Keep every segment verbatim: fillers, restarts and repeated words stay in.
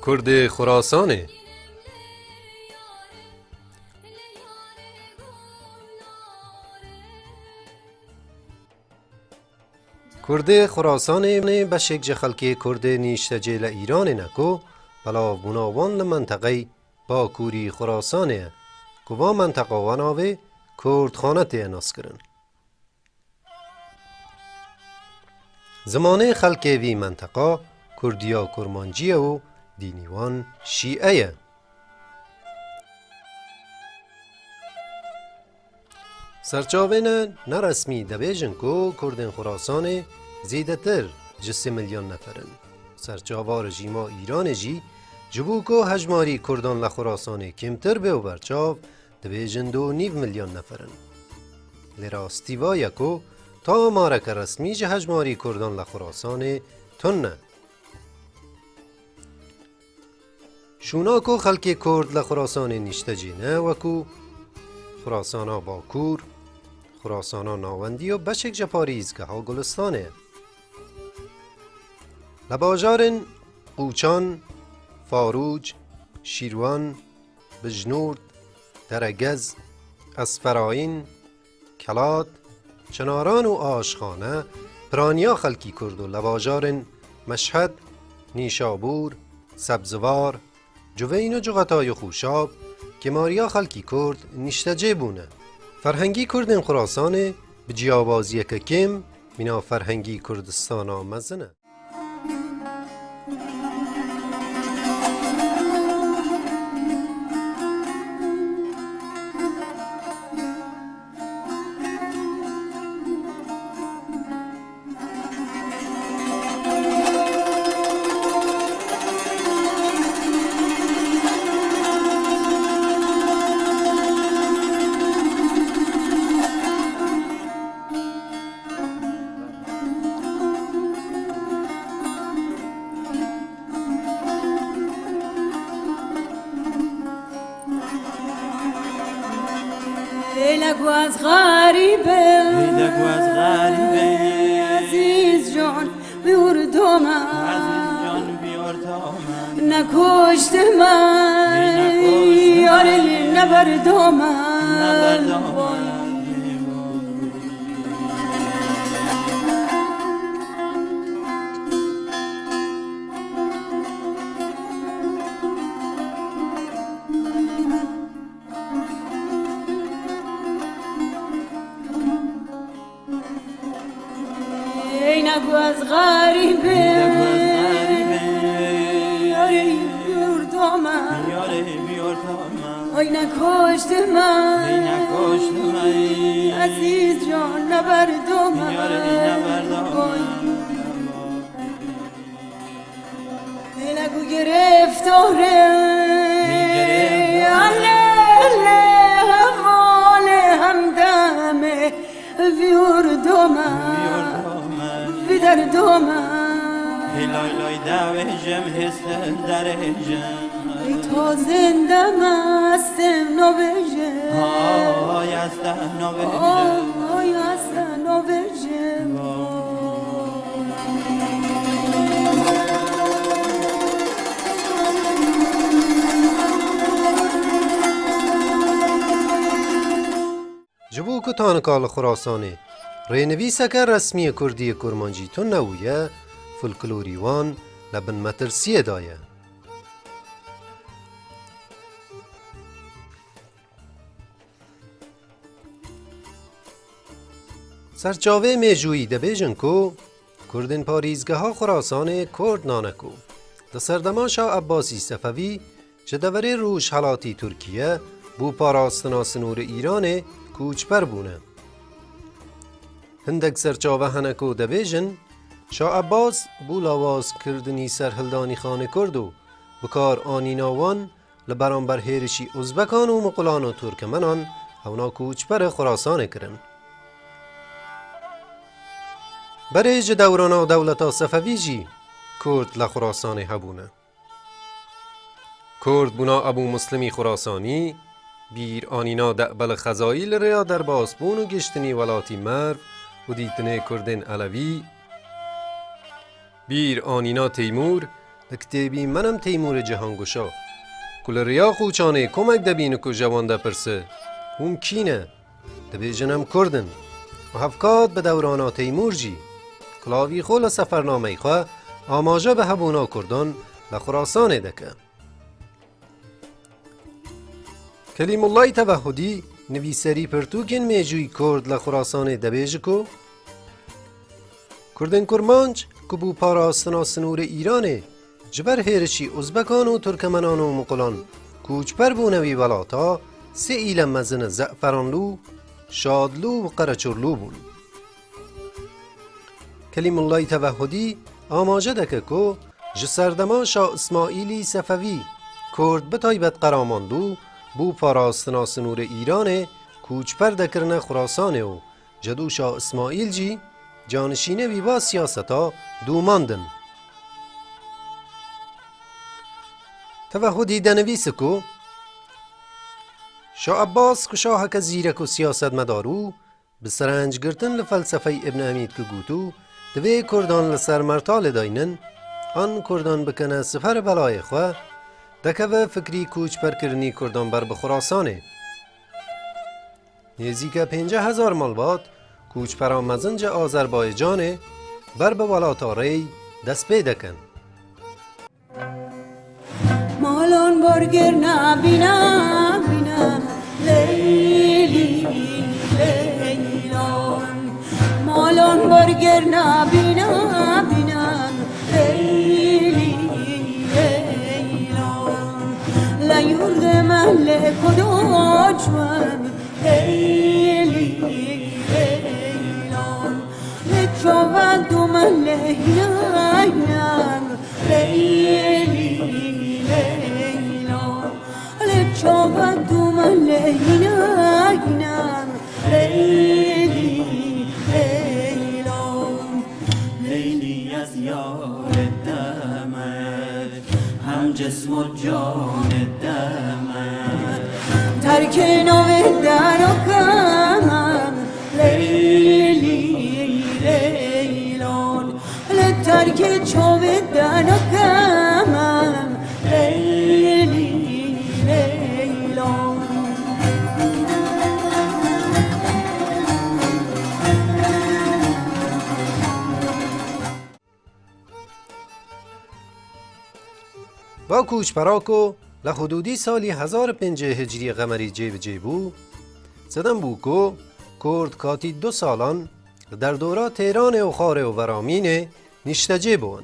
Kurdê Xurasanê. Kurdê Xurasanê beşek ji xelkê Kurdê nîştecê li Îranê ne ku belavbûna wan li menteqey Bakurî Xurasanê ye, ku va menteqa wan avê Kurdxane tê naskirin. Zimanê xelkê vî menteqa kurdiya kurmancî ye û dînî wan şîe ye. Serçavên neresmî dibêjin ku kurdên Xurasanê zêdetir ji sê milyon nefer in. Serçava rejîma Îranê jî ji bo ku hejmarî kurdan li Xurasanê kêmtir be û berçav, dibêjin du û nîv milyon nefer in. Lê rastî va ye ku ta amareke resmî ji hejmarî kurdan li Xurasanê tune. Şûna ku xelkê Kurd li Xurasanê nîştecî ne, wekû Xurasana Bakur, Xurasana Navendî û beşek ji parêzgeha Gulistanê ye. Li bajarên Qûçan, Farûc, Şîrwan, Bijnûrd, Deregez, Esferayîn, Kelat, Çinaran û Aşxane piraniya xelkî Kurd û li bajarên Meşhed, Nîşabûr, Sebzivar, Cuveyn û Cuxetay û Xûşab kêmariya xelkî Kurd nîştecê bûne. Ferhengî Kurdên Xurasanê bi ciyawaziyeke kêm mîna ferhengî Kurdistana mezin e. Lê neguaz xerîbe. Lê neguaz xerîbe. Ezîz can, bi ordo me. Ezîz can, bi ordo me. Nekuşti me. Lê nekuşti me. Yarê lê neberdo me. Neberdo me. Ey neguaz xerîbe. Yarê bi ordo me. Ay nekoştime. Ey nekoştime. Ezîz can neberdo me. Yarê neberdo me. Hele ku girêftore. Hele hevale hemdeme. Vî ordo me. Vî derdo me. Hê lay lay dewêjim hêstin derêjim. Ey to zinde me, ez te nobêjim. Ay, ez te nobêjim. Ay, ez te nobêjim. Ji bo ku tanika li Xurasanê rênivîseke resmî yê kurdî yê kurmancî tune bûye, folklorî wan li bin metirsiyê de ye. Serçavê mêjûyî dibêjin ku Kurdên parêzgeha Xurasanê Kurd nane ku di serdema Şah Ebbasî Sefevî ji deverê rojhelatî Tirkiye bo parastina sinorê Îranê koçber bûne. Hindek serçave hene ku dibêjin, Şah Ebbas bo lawazkirdinî serhildanî xanê Kurd û bikar anîna wan li beramber hêrişî Uzbekan û Muqulan û Turkemenan hewna koçberê Xurasanê kirin. Berê ji dewrana dewleta Sefevî jî Kurd li Xurasanê hebûne. Kurd bûna Ebû Muslimî Xurasanî, bîr anîna De'bel Xezayî li rêya derbasbûn û gihiştinî welatî Merv û dîtinê Kurdên Elewî, bîr anîna Teymûr Li kitêbî Menem Teymûrê Cihanguşa, ku li riya qûçanê komek debîne ku ji wan depirse, hûn kî ne? Dibêjin em Kurd in. Û hevkat bi dewrana Teymûr jî, kilavî xwe li sefernameyê xwe amaje bi hebûna Kurdan li Xurasanê dike. Kelîmullahî Tevehudî, nivîserî pirtûkên mêjûyî Kurd li Xurasanê dibêje ku, Kurdên Kurmanc ku bo parastina sinûrê Îranê ji ber hêrişî Uzbekan û Turkemenan û Muqulan koçber bûne wî welata, sê île mezin Ze'feranlû, Şadlû û Qereçurlû bûn. Kelîmullahî Tevehudî amaje dike ku ji serdema Şah Îsmaîlî Sefewî Kurd bi taybet Qeramanlû bo parastina sinûrê Îranê koçber dekirine Xurasanê û Cedû Şah Îsmaîl jî canişînê wî va siyaseta domandin. Tevehudî denivîse ku Şah Ebbas ku şaheke zîrek û siyasetmedar û bi serenc girtin li felsefeyê Îbn Emîd ku gotû, divê Kurdan li ser mertalê daynin, an Kurdan bikene sifer belayê xwe, dekeve fikrî koçberkirinî Kurdan ber bi Xurasanê. Nêzîke pêncî hezar malbat koçbera mezin ji Azerbaycanê ber bi welata Rey dest pê dikin. Malan barger nabîna bîna, Leylî, Leylan. Malan barger nabîna bîna, Leylî, Leylan. Le yurdê me le kodoç me, Leylî, Leylan. Le çava dû me le hîna hîna, Leylî, Leyla. Le çava dû me le hîna hîna, Leylî, Leyla. Leylî ez yarê te me, hem cism û canê te me. Terkê navê dera ke me, Leylî, Leyla. Li terkê çavê dereke me, Leylî, Leyla. Va koçbera ku li hudûdî salî hezar û pêncî hicriyê qemerî cêbicê bû, sedem bû ku Kurd katî du salan li derdora Têranê û Xarê û Veramînê niştecê bûn.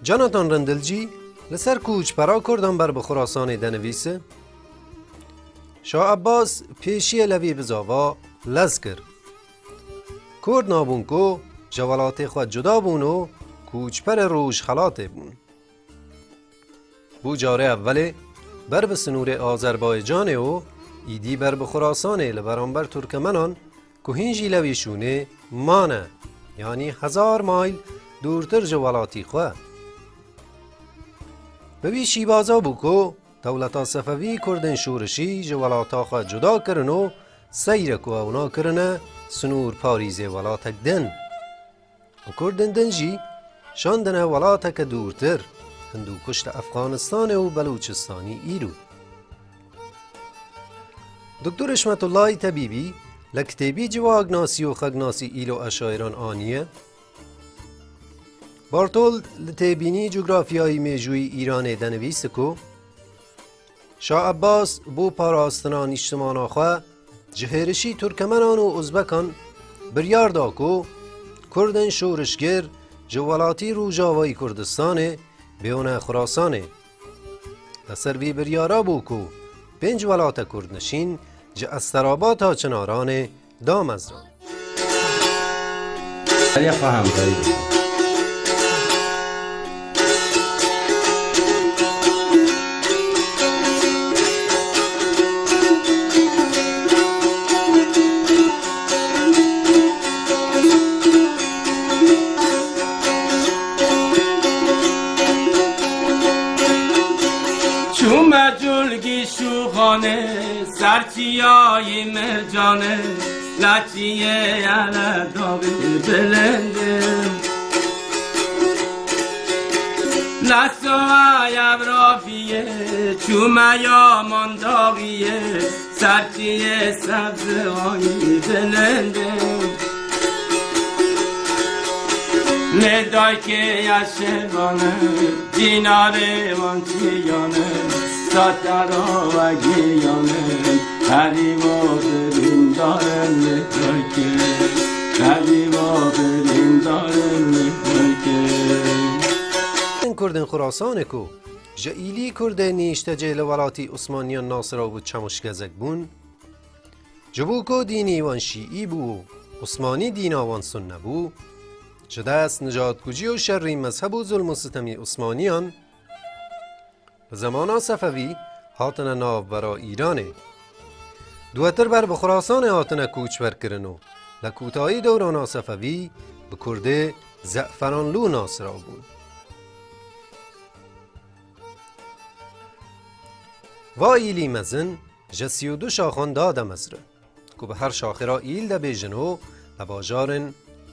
Jonathan Rindle jî li ser koçbera Kurdan ber bi Xurasanê denivîse, Şah Ebbas pêşiyê Levî Bizava lez kir. Kurd nabûn ku ji welatê xwe cuda bûn û koçberê Rojhelatê bûn. Bû carê evelê ber bi sinûrê Azerbaycanê û îdî ber bi Xurasanê li beramber Turkemenan ku hîn jî lewî şûnê mane, yanî hezar mayl dûrtir ji welatî xwe. Bi wî şîvaza bû ku dewleta Sefewî Kurdên şûrişî ji welata xwe cuda kirin û seyre ku ew nakirine, sinûr parîzê welatek din. Û Kurdên din jî şandine welateke dûrtir, Hindûkuş li Efxanistanê û Belûçistanî îro. Doktor Hişmetullahî Tebîbî li kitêbî Ciwagnasî û Xeknasî îlo eşayiran aniye. Bartold li têbînî cografyayî mêjûyî Îranê denivîse ku, Şah Ebbas bo parastina nîştimana xwe ji hêrişî Turkemenan û Uzbekan biryar da ku Kurdên şorişgêr ji welatî rojavayî Kurdistanê bêhone Xurasanê. Li ser vî biryara bû ku pênc welate kurdnişîn ji Esterabata Çinaranê damezran. Derya xwe hemkarî bikin. Çûme culgî şûxanê, ser çiyayî Mircanê, la çiyê ele dawî bilindê. Lesoya Evrafiyê, çûme ya Mandaxiyê, serçiyê sebzayî dilinde. Lê dayikê ya şêvane, cînarê wan çiyane, satara we giyane, herî wa birîndarin lê dayikê, herî wa birîndarin lê dayikê. Kurdên Xurasanê ku ji îlî Kurdê nîştecê li welatî Osmaniyan Nasira û Çemûşgezek bûn, ji bo ku dînî wan şîî bû û Osmanî dîna wan sunne bû, ji dest nijatkujî û şerî mezheb û zulm û sitemî Osmaniyan, li zemana Sefewî hatine navbera Îranê. Duwetir ber bi Xurasanê hatine koçberkirin û li kotayî dewrana Sefewî bi Kurdê Ze'feranlû nasira bûn. Va îlî mezin ji sî û du şaxan dade mezre, ku bi her şaxê re îl de bêjin û li bajarên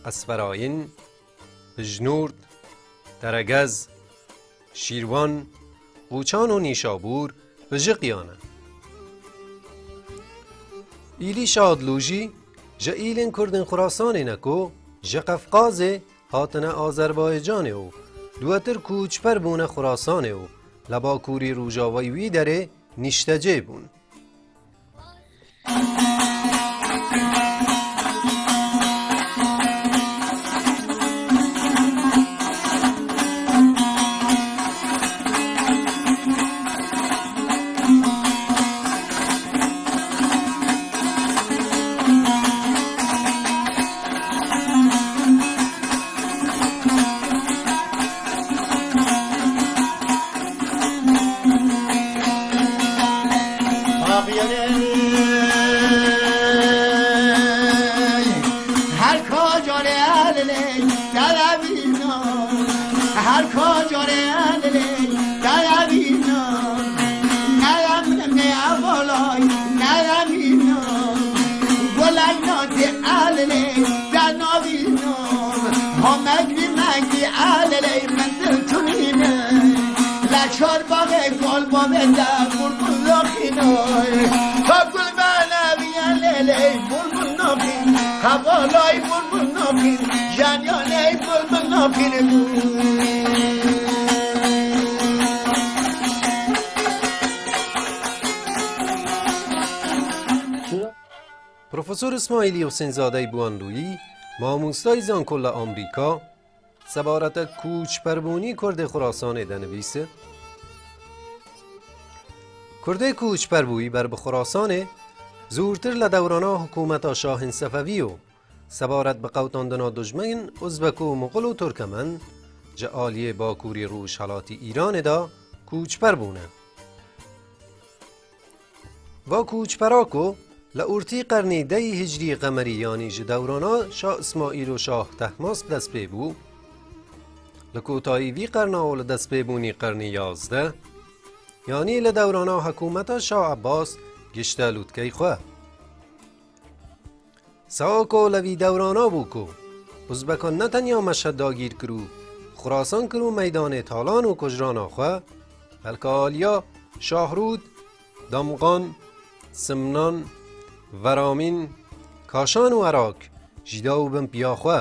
Esferayîn, Bijnûrd, Teregez, Şîrwan, Qoçan û Nîşabûr bijiqiyane. Îlî Şadlû jî ji îlên Kurdên Xurasanê ne ku ji Qefqazê hatine Azerbaycanê û duwetir koçber bûne Xurasanê û li bakurî rojavayî wî derê nîştecê bûn. Her kocorê eliley, televîzyon. Her kocorê eliley, televîzyon. Nerem ne avolay, nerem înon. Golay notê eliley, te novînon. Ho megri megri eliley, min dil tunîne. La çor bagê gol bavê de bulbul loqînoy. Ho gul bana viya leley, bulbul noqîn. Hevalay bulbul noqîn, janyaney bulbul noqîn. Profesor Îsmaîlî Husênzadey Buanlûyî, mamostayî zankolla Amerîka, sebareta koçberbûnî Kurdê Xurasanê de nivîse, Kurdê koçberbûyî ber bi Xurasanê zûrtir li dewrana hikûmeta şahên Sefevî û sebaret bi qewtandina dijmin Uzbek û Muxul û Turkemen ji aliyê bakurî rojhelatî Îranê de koçber bûne. Va koçbera ku li ortî qernî deyî hicrî qemerî, yanî ji dewrana Şah Îsmaîl û Şah Tehmasp dest pê bû, li kotayî vî qerna û li destpêbûnî qernî yazdeh, yanî li dewrana hikûmeta Şah Ebbas gişte lûtkey xwe. Sawa ku li vî dewrana bû ku Uzbekan ne tenya Meşhed dagîr kir û Xurasan kir û meydanê talan û kujrana xwe, belke aliya Şahrûd, Damgan, Simnan, Veramîn, Kaşan û Erak jî da û bin piya xwe.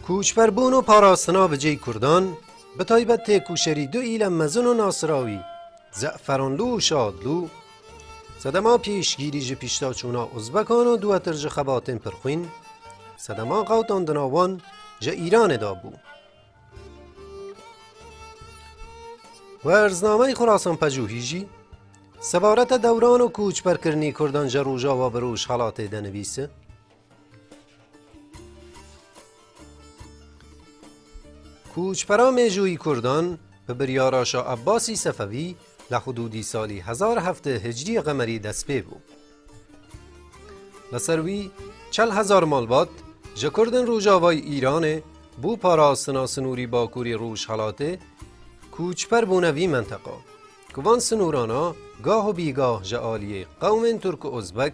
Koçberbûn û parastina bi cêy Kurdan, bi taybet têkoşerî du île mezin û nasira wî, Ze'feranlû û Şadlû, sedema pêşgîrî ji pîştaçûna Uzbekan û duwetir ji xebatên pirxwîn, sedema qewtandina wan ji Îranê de bû. Werznameyê Xurasan Pejûhî jî sebareta dewran û koçberkirinî Kurdan ji Rojava bi Rojhelatê de nivîse. Koçbera mêjûyî Kurdan bi biryara Şah Ebbasî Sefevî li hidûdî salî hezar heft hicrî qemerî dest pê bû. Li ser wî çel hezar malbat ji Kurdên Rojavayî Îranê bo parastina sinûrî bakurî rojhelatê koçber bûne vî menteqa, ku van sinûrana gah û bîgah ji aliyê qewmên Tirk û Ozbek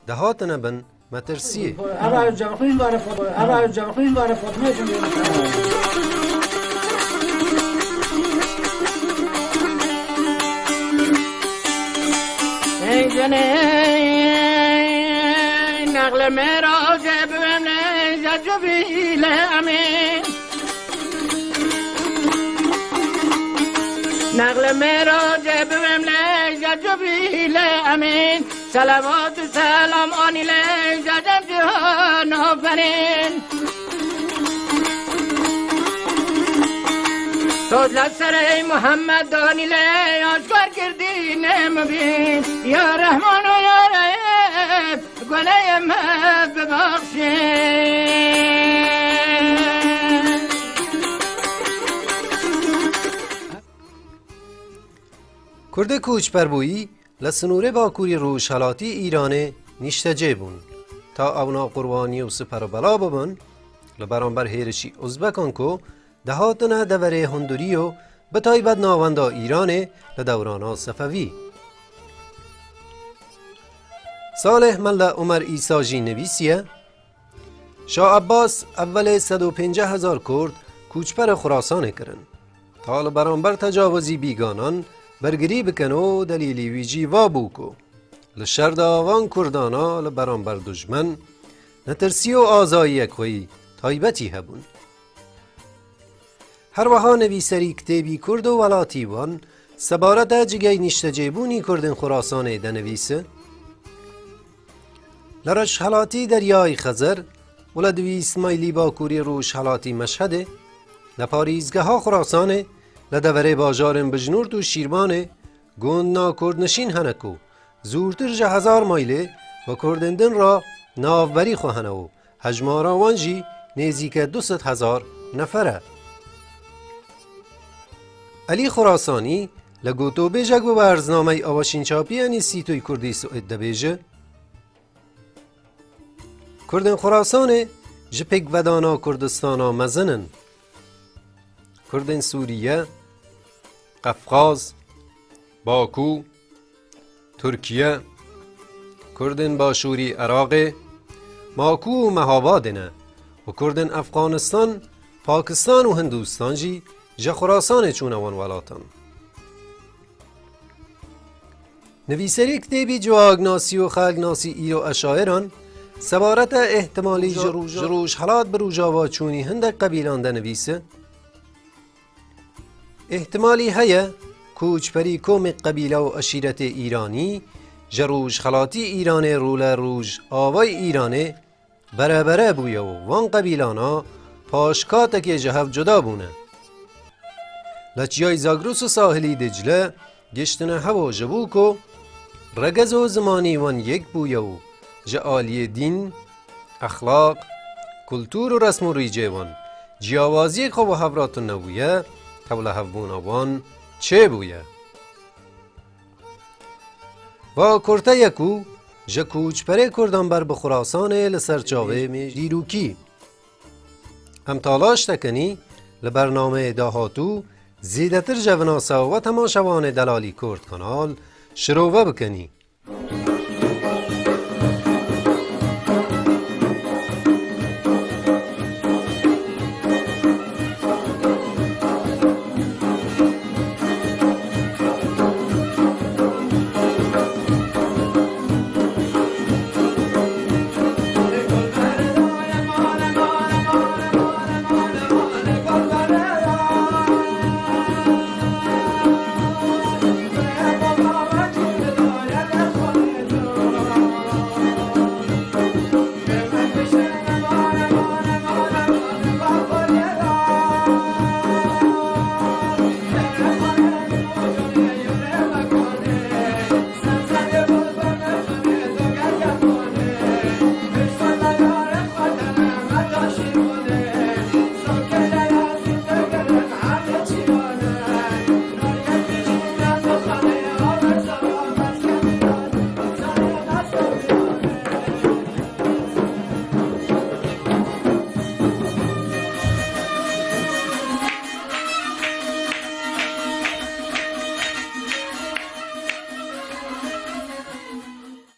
dihatine bin Metirsiyê. Eva cevxwîn vare Fatma. Eva cevxwîn vare Fatma. Ey cenê, nexle me roze bimle, zecubîle emîn. Nexle me roze bimle, zecubîle emîn. Selavat û selam anîle, zecem cihan aferîn. Soz li serê Muhammed danîle, aşkar kirdî ne mibîn. Ya Rehman û ya Rehîm, gunehê me bibexşî. Kurdê koçberbûyî li sinûrê bakurî rojhelatî Îranê nîştecê bûn. Ta ewna qurbanî û siper û bela bibin, li beramber hêrişî Uzbekan ku dihatine deverê hundirî û bi taybet navenda Îranê li dewrana Sefewî. Salih Mella Umer Îsa jî nivîsiye, Şah Ebbas evelê sed û pêncî hezar Kurd koçberê Xurasanê kirin. Ta li beramber tecawizî bîganan bergirî bikin û delîlî wî jî va bû ku li şer de van Kurdana li beramber dujmen netirsî û azayiyek xweyî taybetî hebûn. Her wiha nivîserî kitêbî Kurd û welatî wan sebareta cigey nîştecêbûnî Kurdên Xurasanê denivîse, li rojhelatî Deryayê Xezir û li dûîst maylî bakurî rojhelatî Meşhedê, li parêzgeha Xurasanê, li deverê bajarên Bijnûrt û Şîrbanê gund nakurdnişîn hene ku zûrtir ji hezar maylê bi Kurdên din re navberî xwe hene û hejmara wan jî nêzîke du sed hezar nefer e. Elî Xurasanî li gotobêjek bi werznameyê Avaşînçapî Enîstîtûyê Kurdî Swêd dibêje, Kurdên Xurasanê ji pêkvedana Kurdistana mezin in. Kurdên Sûriye, Qefqaz, Bakû, Tirkiye, Kurdên Başûrî Iraqê, Makû û Mehabadê ne û Kurdên Efxanistan, Pakistan û Hindistan jî ji Xurasanê çûne wan welatan. Nivîserê kitêbî Ciwagnasî û Xelknasî Îro Eşayiran sebareta îhtimalî ji roj-, ji rojhelat bi rojava çûnî hindek qebîlan denivîse, Îhtimalî heye koçberî komê qebîle û eşîretê Îranî ji rojhelatî Îranê rû li rojavayê Îranê berebere bûye û van qebîlana paşkatekê ji hev cuda bûne. Li çiyayê Zagros û sahilî Dicle giştine hev û ji bo ku regez û zimanî wan yek bûye û ji aliyê dîn, exlaq, kultur û resm û rîcê wan ciyawaziyek xwe bi hev re tune bûye, tevlihevbûna wan çêbûye. Va kurte ye ku ji koçberê Kurdan ber bi Xurasanê li ser çavê me dîrokî. Em talaş dikin li bernameyê dahatû zêdetir ji vinasa we temaşevanê delalî Kurd Kanal şirove bikin.